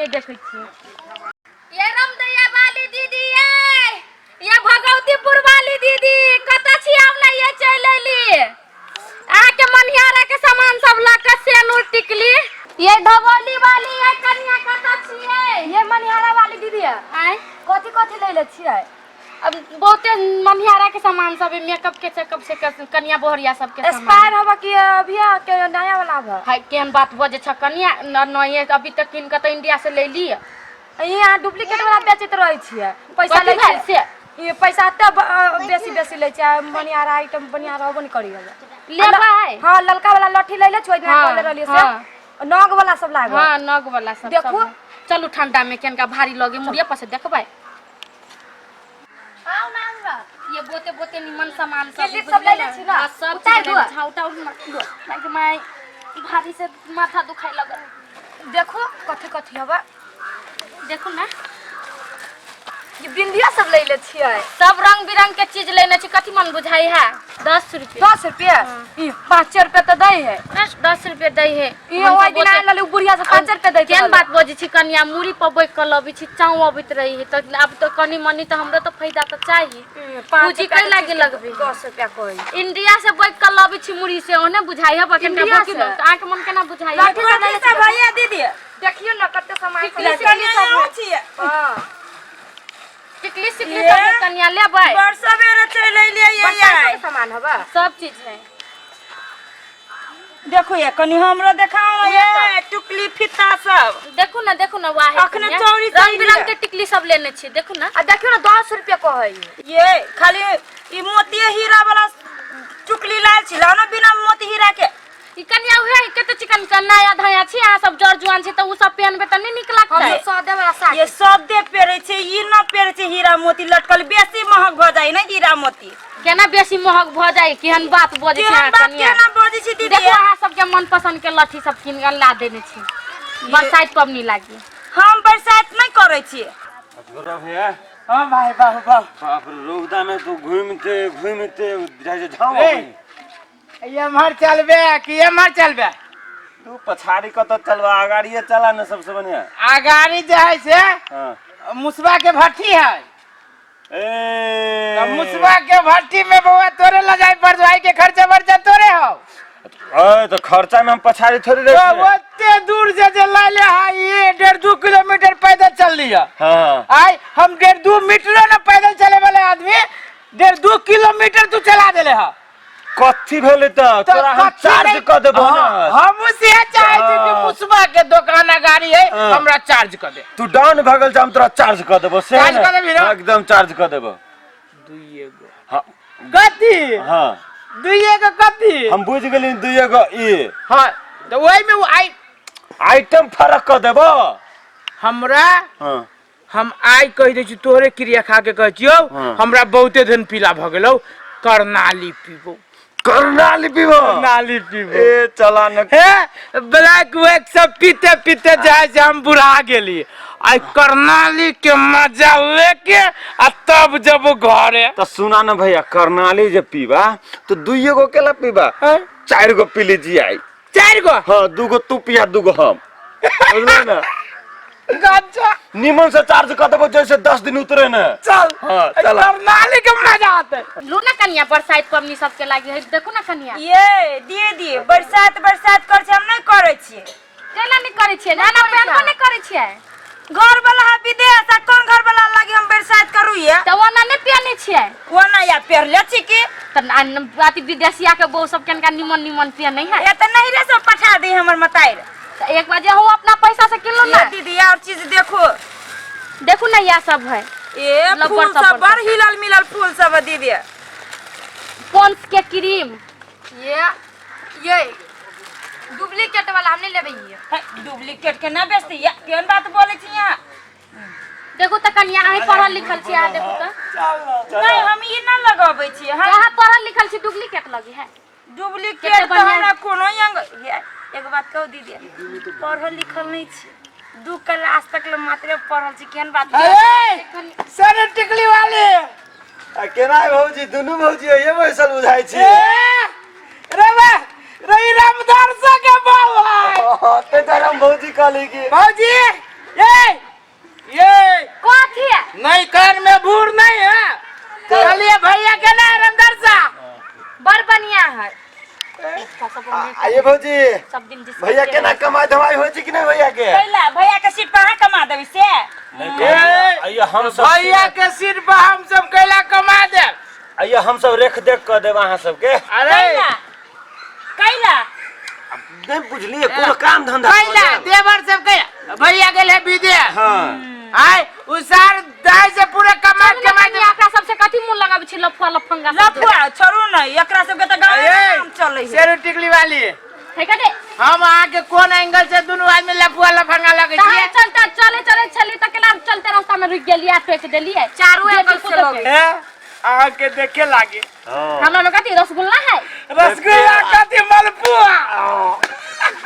नहि देखै छियै। ये रामदैया वाली दीदी, ये ये भगवतीपुर वाली दीदी, कतऽ छी? आब ने ये चलि अयली अहाँके मनिहारा के सामान सब लऽ कऽ, सेनुर टिकली। ये धबौली वाली, ये कनिया, कतऽ छियै? ये मनिहारा वाली दीदी है। आँय? कथी कथी लै ले छियै? अब बहुते मनिहारा के सामान सब है, मेकअप के चेकअप से कनिया बोहरिया सब के सामान। एक्सपायर हवा कि अभी के नया वाला हवा? हाय, केहन बात बजे छ कनिया, नये अभी तक किन के तऽ इंडिया से ले ली। यहाँ डुप्लीकेट वाला बेचैत रहै छियै, पैसा कथी लै भेल छियै। से? ई पैसा एते बेसी बेसी लै छै, मनिहारा आइटम बढ़िया रहबो नहि करी हवे। लेबै? हाँ, ललका वाला लट्ठी लै ले छोड़। हाँ, कहले रहलियै हाँ। से नग वाला सब लागल। हाँ, नग वाला सब। देखू। सब है। चलू, ठंडा में केनका भारी लगे, मुड़िया पर से देखबै। आउ ना, आउ ना। ये बोते बोते निमन सामान सब। किलिप सब ले ले छी ना? हाँ, सब उतार चीज ले दू। ले छी। हाँ, उतार ना। माय गे माय, भारी से माथा दुखाय लगल। देखू कथी कथी हवा। देखू ना। ये बिंदिया सब ले ले छियै। सब रंग बिरंग के चीज लेने छी। कथी मन बुझाई है? 10 रुपये। 10 रुपये? ई 5 रुपये तो दै है। 10 रुपये दै है। ई ओहि दिन आयल रहलै बुढ़िया से, 5 रुपये दै। केहन बात बजै छी कनिया? मुड़ी पर बैठ कऽ लबै छी, चाँव अबैत रही है, तऽ आब तऽ कनि मनि तऽ हमरो तऽ फायदा तऽ चाही। पूंजी कै लागे लगबे? 10 रुपया कही। इंडिया से बैठ कऽ लबै छी मुड़ी से, ओहने बुझाई है बकन इंडिया के। से? अहाँके मन केना बुझाई है? लट्ठी सब ले ले सब भैया दीदी। देखियौ ना कते सामान सब टिकली ले सिकली सब है। छियै। हाँ। टिकली सिकली ये? सब है कनिया, लेबै? बड़ सवेरे चलि अयलियै ये। बरसातो के सामान हवा। सब चीज है। देखो ये, कनी हमरो देखाओ ये टुकली फीता सब। देखू ना, देखू ना, वाह है अखने कनिया। चौरी रंग चलि बिरंग गेल। के टिकली सब लेने छी, देखू ना। आ देखियौ ना, 10 रुपया कहै। ये खाली ई मोती हीरा वाला टुकली लाल छी, लाओ ना बिना मोती हीरा के। ई कनिया उहे है, कते चिकन के नया धया छी। अहाँ सब जर जुआन छी तऽ उ सब पहनबे तऽ नहि नीक हम लगतै। सब सदे वाला साड़ी। ये सब दे पेरे छै, ई न पेरे छै। हीरा मोती लटकल बेसी महग भऽ जाइ ने हीरा मोती। केना बेसी महग भऽ जाइ? केहन बात बजै छी केहन अहाँ बात? कनिया? केना बजै छी दीदी? देखो, अहाँ सबके मन पसंद के लट्ठी सब कीन के ला देने छी, बरसाइत पबनी लागी। हम बरसात नहि करै छियै। छोटा भैया। हाँ भाई, बाबू बाबू। बाप रे, रौदा में तू घूमते घूमते जाइ छै झाँव। ए। एम्हर चलबे कि एम्हर चलबे? तू पछाड़ी कतऽ चलबा? अगाड़िए चला ने, सबसे बढ़िया। अगाड़ी जे है से मुसबा के भट्ठी है। ए। तो मुसबा के भट्ठी में बउआ तोरे ल जाय पड़ जाय के खर्चा बर्चा तोरे हो। ए, तो खर्चा में हम पछाड़ी थोड़ी तो रहे छियै। ओते दूर से जे लाले है, ये 1.5 2 किलोमीटर पैदल चल लिया। आय हम 1.5 2 मीटरो न पैदल चले वाले आदमी, 1.5 2 किलोमीटर तू चला देले है। कथी भेलै तऽ तो तोरा हम कथी चार्ज कऽ देबो हाँ, ने। हम से चाहे छी कि मुसबा के दुकान अगाड़ी है, हमरा चार्ज कर दे। तू डाउन भऽ गेल छै, हम तोरा चार्ज कऽ देबो से। चार्ज ने? कऽ देबही ने? एकदम चार्ज कऽ देबो। दुइये गो। हाँ। कथी? हाँ। दुइये गो कथी? हम बुझि गेली, दुइये गो ई। हाँ, तऽ ओहि में वो आई आइटम फरक कऽ देबो। हमरा हम आइ कहि दै छी, तोहरे क्रिया खा के कहै छियौ। हमरा बहुते दिन पीला भऽ गेलौ, करनाली पीबो। करनाली पीबो? करनाली पीबो। ए, चला न। हे, ब्लैक वैक सब पीते पीते जाय से हम बुढ़ा गेली, आई करनाली के मजा लेके आ तब जब घरे। तो सुना न भैया, करनाली जे पीबा तो दुइये गो केला पीबा? हैं? चारि गो पी लीजिए आई। चारि गो? हाँ, दूगो तू पिया, दूगो हम, बुझलो ना? अच्छा। निमन से चार्ज कर देबो, जैसे 10 दिन उतरे न। चल। हाँ, चला। करनाली के मजा आते। लू ना कनिया, बरसाइत पबनी सबके लागी है, देखू ना कनिया। ये दीदी, बरसात बरसात कर छै, हम नहि करै छियै। केना नहि करै छियै? ना ना पेनबो नहि करै छियै? घर वाला है विदेश, आ कोन घर वाला लागी हम बरसात करू ये? तऽ ओना नहि पेने छियै? ओना या पेरले छी की। तऽ अथी विदेशिया के बहू सब केनका निमन निमन पेने है। ए, तऽ नहिरे सब पठा दी हमर मताइर। तऽ एक बार जे हो अपना पैसा से किनलहुँ ना। ये दीदी, और चीज देखो। देखू ना, यह सब है। ए, लब्बर फूल सब्बर सब बड़ हिलल मिलल फूल सब है दीदी। पॉन्ड्स के क्रीम। ये डुप्लीकेट वाला हम नहीं लेबै ये। डुप्लीकेट के ना बेचती ये, केहन बात बोले छी यहाँ? देखू तऽ कनिया, अहीं पढ़ल लिखल छी, अहाँ देखू तऽ। नहीं, हम ई ना लगाबै छी हम। अहाँ पढ़ल लिखल छी, डुप्लीकेट लगी है। डुप्लीकेट कते तऽ बढ़िआँ। हमरा कोनो अंग ये, एगो बात कहू दीदी, पढ़ल लिखल नहीं छी, दू क्लास तक ले मात्रे पढ़ल छी, केहन बात? अरे सर टिकली वाले। आ केना भौजी, दुनू भौजी ये बैसल बुझाइ छी। ए, रे बा रे, ई रामदास के बाबू है। ते दुआरे हम भौजी कहली कि भौजी। ये ये कथी है नहीं कान में भूर नहीं है चलिए भैया के ना रमदार सा बड़ बढ़िया है आइए भौजी सब दिन जिस भैया केना कमाई धमाई होइ छै कि नहि भैया के कैला भैया के सीट पर अहाँ कमा देबै से ए, आइए हम सब भैया के सिर पर हम सब कैला कमा देब आइए हम सब रेख देख कऽ देब अहाँ सबके अरे कैला कैला नहि बुझलिए कोनो काम धंधा कऽ कैला देब। देवर सब कैला भैया गेल है विदेश हाँ आय उसार दाय से पूरा कमा कमा कनिया एकरा सबसे कथी मुंह लगाबै छी लफुआ लफंगा सब लफुआ छोड़ू ने एकरा सबके तऽ गाँव में नाम चलै है शेरू टिकली वाली है कदे हम अहाँ के कोन एंगल से दुनू आदमी लफुआ लफंगा लगे तहन छियै चलते चले चले छली तऽ केना चलते रास्ता में रुकि गेलियै आ टोकि देलियै चारू बेटी एंगल से पुतोह के। लगै हैं? अहाँ के देखे लागे हाँ हमरा में कथी रसगुल्ला है रसगुल्ला कथी मलपुआ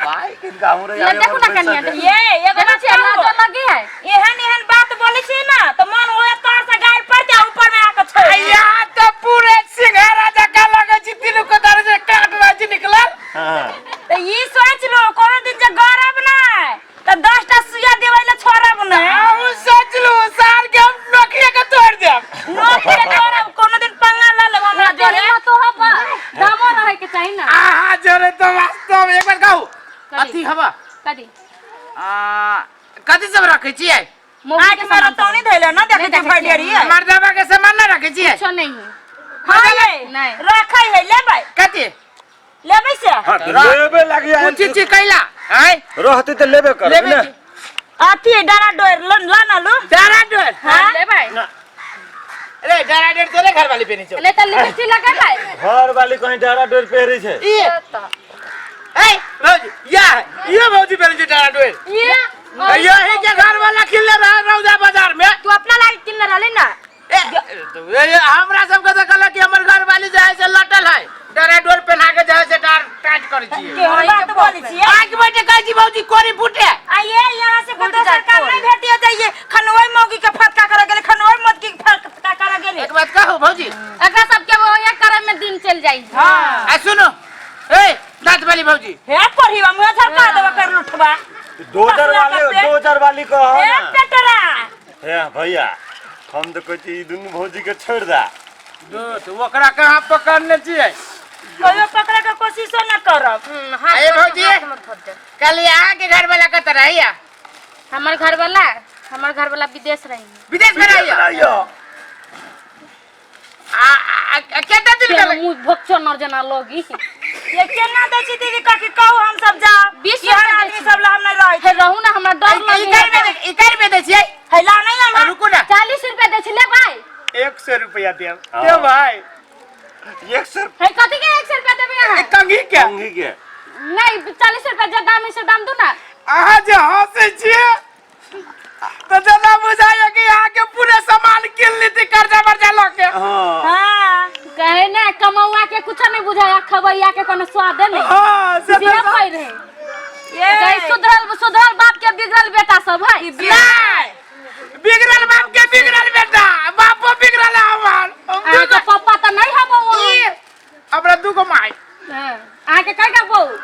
भाई किनका हमरे ले देखू ना कनिया देखू ये एगो देखै बात छियै कहू लाजो लगे है एहन एहन बात बोलै छी ना तऽ मन ओए तर से गाड़ पड़ जा ऊपर में आके छोड़ दे। यहाँ तो पूरे सिंघारा जका लगे छी तीनू को दर से काट रहे छी निकलल हाँ तऽ ई सोच लो कोनो दिन जे गरब नहि तऽ 10 टा सुइया देबै ले छोड़ब नहि आहू सोच लू सार के हम नोकिया के तोड़ देब नोक के तोड़ब कोनो दिन पंगा लऽ लेब हमरा जोरे जोरे तो हब दामो रहे के चाही ना आहा जोरे तो वास्तव में एक बार कहू अथी हवा कथी आ कथी सब रखे छियै मौगी आँख के में सामान रतौनी धैले ना देखै नहीं छी भडेरी है मर्दाबा के सामान ना रखे छियै कुछो नहीं है हाँ ये नहीं। रखै है लेबै कथी लेबै से हाँ तऽ लेबे लागी आयल पूछी छी कैला आय रहतै तऽ लेबे करबै लेबे ने छी। अथी डरा डोर ल ल ना लू डरा डोर हाँ लेबै अरे डरा डोर तोरे घर वाली पेनी छौ ले तऽ लिपस्टिक लगेबै घर वाली कहीं डरा डोर पहिरे छै ई ए भौजी या ये भौजी पेनी छै डरा डोर ये यही के घर वाला किनले रहे रौदा बाजार में तू अपना लागी किनले रहले ना ए, ए, हमरा सबके तऽ कहलक कि हमर घर वाली जे है से लटल है डरा डोर पहना के जे है से डार टाइट करै छियै केहन बात बोलै छियै आँखि बैठे कहै छी भौजी कोरी फूटे आ ये यहाँ से कोई दोसर काम नहीं भेटियो जाइए खनोई मौगी के फटका करे गेले खनोई मौगी के फटका करे गेले एक बात कहू भौजी एकरा सबके वो ये करे में दिन चल जाई आ सुनो ए दांत वाली भौजी हे पढ़ीवा मुँह झरका देबा कर लुठवा डोजर वाले डोजर वाली कह हे ना पेटरा हे भैया हम तऽ कहै छी ई दुनू भौजी के छोड़ि दे दोस्त ओकरा कहाँ पकड़ने छियै कहियो पकड़े के कोशिशो न करब अरे भौजी कल यहाँ के घर वाला कत रहिया हमर घर वाला हमर घर वाला विदेश रही विदेश में रहिया रहियो आ आ- आ- केते दिन भेलै मुंह भोकचो नर जना लोगी ये केना दै छी दीदी काकी कहू हम सब जाओ 20 एहन रुपया दै आदमी छी। सब ला हम नहीं रहै हे रहू ना हमरा डर लगे इकर में इकर में दै छियै है ला नहीं हम रुकू ना 40 रुपया दै छी ले भाई 100 रुपया देब हाँ। दे भाई 100 हे कथी के 100 रुपया देबै अहाँ कंघी के कंघी के नहीं 40 रुपया जे दाम है से दाम दू ना अहाँ जे हंसै छियै तऽ जेना बुझाइए कि अहाँके पूरे सामान कीन लेती कर्जा वर्जा लऽ के हाँ हाँ कहे ना कमौआ के कुछ नहीं बुझाया खबैया के कोनो स्वादे नहीं हाँ से जे तऽ पै रहे ये गई सुधरल सुधरल बाप के बिगड़ल बेटा सब है नहीं बिगड़ल बाप के बिगड़ल बेटा बापो बिगड़ल है हमार हम अहाँ के पप्पा तऽ नहीं हबो ई, हमरा दूगो माय अहाँ के कय गो बहू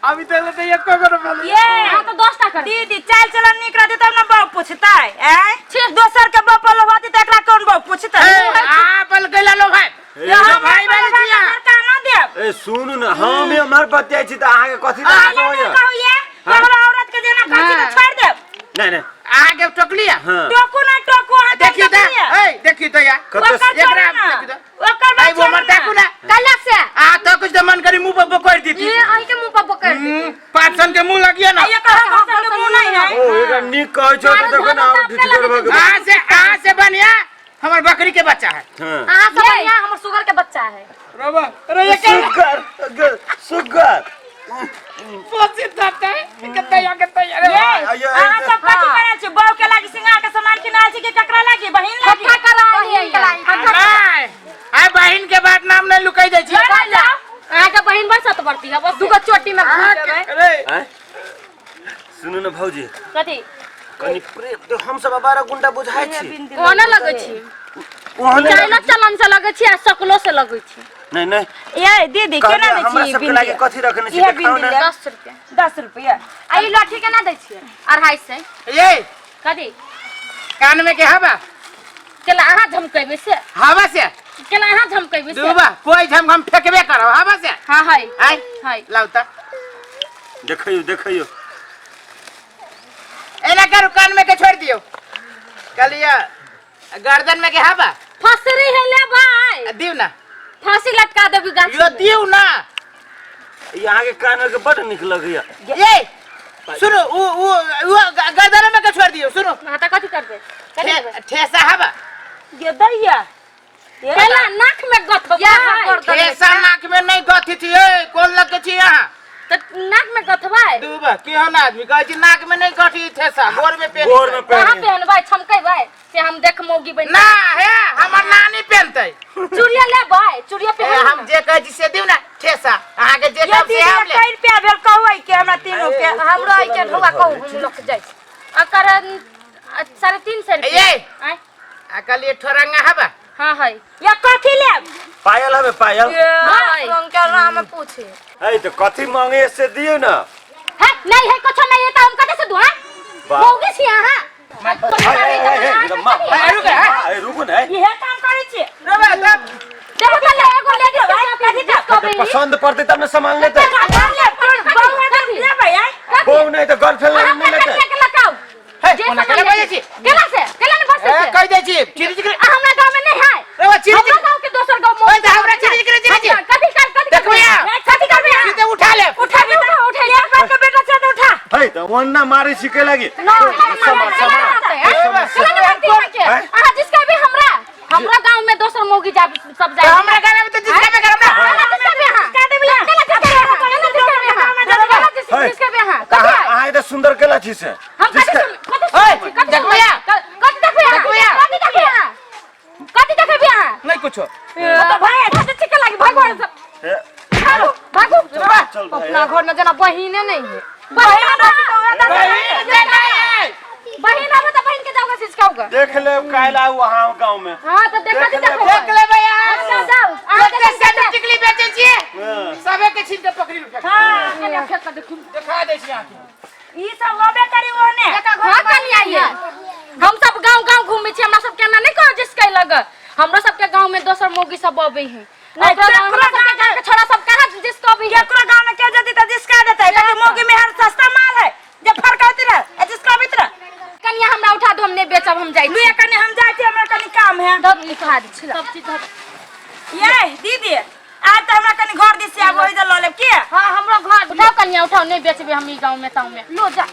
अभी तक तो एको गो नहि भेलै ये अहाँ तऽ 10 टा कर दीदी चाल चलन नीक रहतै तब ने बाप पूछतै आँय दोसर के बाप लोभाती तऽ एकरा कोन बाप पूछतै ए, आ बल कैला लो भाई यहाँ भाई भाई वाली छियै लड़का न देब ए सुनू ने हम एम्हर बतियाइ छी तऽ अहाँके कथी अहाँ लागल नहि होइए कहू ये केकरो औरत के जेना कहै छी तऽ छोड़ि देब नहि नहि अहाँके टोकलिया हाँ टोकू नहि टोकू अहाँ देखियौ तऽ ए देखियौ तऽ या कते ओकर एकरा छोड़ू ना देखियौ तऽ ओकर आई बात वो छोड़ू मरता ना कुना कल्ला से आ तो कुछ तो मन करी मुंह पर बकोर देती ये अहीं के मुंह पर पकड़ हम्म, पाँच सन के मुंह लगिए ना ये कहाँ भाषण के मुंह नहीं है ओ एकरा नीक कहै छौ तऽ देखो ने और ढिठगर भऽ गेल अहाँ से अहाँ से बढ़िया हमर बकरी के बच्चा है हाँ अहाँ सब बढ़िया हमर सुगर के बच्चा है रोबा अरे ये क्या सुगर सुगर पोसी जाता है कितना या कितना अरे ये आइयो, अहाँ सब कथी करल छी बहू के लागी सिंगार के सामान किनाल छी कि ककरा लागी बहिन लागी ठट्ठा करा बहिन के लागी। नहीं आय बहिन के बात नाम नहीं लुकाई दै छी अहाँ के बहिन बड़ सतबरती है बस दूगो चोटी में अहाँ घुस के देबै अरे आँय? सुनू ने भौजी कथी कनि प्रेम तो हम सब 12 गुंडा बुझाइ छी ओहने लगै छी ओहने चाइलो चलन से लगै छी आ शकलो से लगै छी नहीं नहीं ये दीदी केना कहलियै, दै हमरा छी सबके बिंदी लागे कथी रखने छी इहे देखाउ बिंदी ने ले। 10 रुपया 10 रुपया आ ई लठी केना दै छियै 250 ये कथी कान में के हवा केला अहाँ झमकेबै से हवा से केला अहाँ झमकेबै से दूबा कोई झम हम फेंकबे करब हवा से हाँ है आय है लाउ त देखियो देखियो एना करू कान में के छोड़ दियो कहलिए गर्दन में के हवा फसरी है ले भाई आ, दिउ ना फांसी लटका देबी गाछ यो दिउ ना यहाँ के कान में के बड निक लगैया ये सुनो उ उ उ गर्दन में के छोड़ दियो सुनो हाँ तऽ कथी करबै कथी करबै? ठेसा हवा ये दैया केला नाक में गथबै या गर्दन में। ठेसा नाक में नहीं गथी थी ए कोन लग छी यहाँ तऽ नाक में गथबै दूबा केहन आदमी कहै छी नाक में नहीं गथी ठेसा गोर में पेन गोर में कहाँ पहन पहनबै छमकेबै से हम देख मौगी बनि ना हे हमर नानी पेनतै चूड़िया लेबै चूड़िया ए, पहन हम जे कहै छी से दिउ ना ठेसा अहाँके जे ये कहब से दीदी हम लेब कै रुपया भेल कहू एहि के हमरा तीनू के हमरो आई के ढौआ कहू हम लऽ के जाइ छी एकर 350 रुपया ये। आँय आ कहलिए ठोरंगा हवा हाँ है या कथी लेब पायल हवे पायल भाई। रंग के राम पूछे है तो कथी मांगे से दियो ना है नहीं है कुछ नहीं है तो हम कते से दूं हाँ वाह। मौगी छी अहाँ रुक, ए, रुकू ने इहे काम करै छी रोबा तब देखो तो ले एगो लेडीज के साथ कथी तो पसंद पड़ते तब ना सामान लेते लेबै आय बहु नहीं तो गर्लफ्रेंड नहीं लेते हे कोना केना बजै छी केला से केला ने बसै ए छै कहि दै छी चिरी चिकरी आ हमरा गांव में नहीं है रोबा चिरी हमरा गांव के दोसर गांव ओए तऽ हमरा चिरी चिकरी चिरी कथी कर कथी देखबै आ। कथी करबै अहाँ? सीधे उठा ले उठा उठा उठा एक बार के बेटा छै तऽ उठा है तो ओन्ना मारे सीखे लगी अहाँ जिसका भी हमरा हमरा गांव में दोसर मौगी जा सब तो जाए हमरा गाँव में तो जिसका भी करब ना अहाँ अहाँ तो सुंदर केला छी से जिसका नहीं कुछो ए, चल भाई अपना घर में जेना बहिने नहीं है बहिन आबे तऽ बहिन के जाओगे सिचकाओगे देख ले काल्हि आउ अहाँ गाँव में हाँ तो देखो देख देखो देख ले भैया जाओ जाओ अहाँ कते सेंडल टिकली बेचै छियै हाँ। सबे के छीन के पकड़ी में फेंक के देखू देखा दै छी अहाँके ई सब होबे करी ओहने हाँ कनिया ये हम सब गांव गांव घूमे छी हमरा सब के एना नहीं कहो जिसके लग हमरो सबके गांव में दोसर मौगी सब अबे है नहीं, ओकरा गाँव- केकरो हमरा सबके गांव के छोरा सब कहाँ जिसको अबे है केकरो गांव में के जदी त जिसका देतै कथी मौगी में हर सस्ता माल है जे फरकौती रह आ जिसका अबैत रह कनिया हमरा उठा दो हम नहीं बेचब हम जाइ लुए कनी हम जाइ छी हमरा कनी काम है दब लिखा दी छी सब चीज ये दीदी आज तऽ हमरा कनी घर दिस से आब ओहि जे लऽ लेब के हाँ हमरो घर उठाओ कनिया उठाओ नहीं बेचबे हम ई गांव में ताऊ में लो जा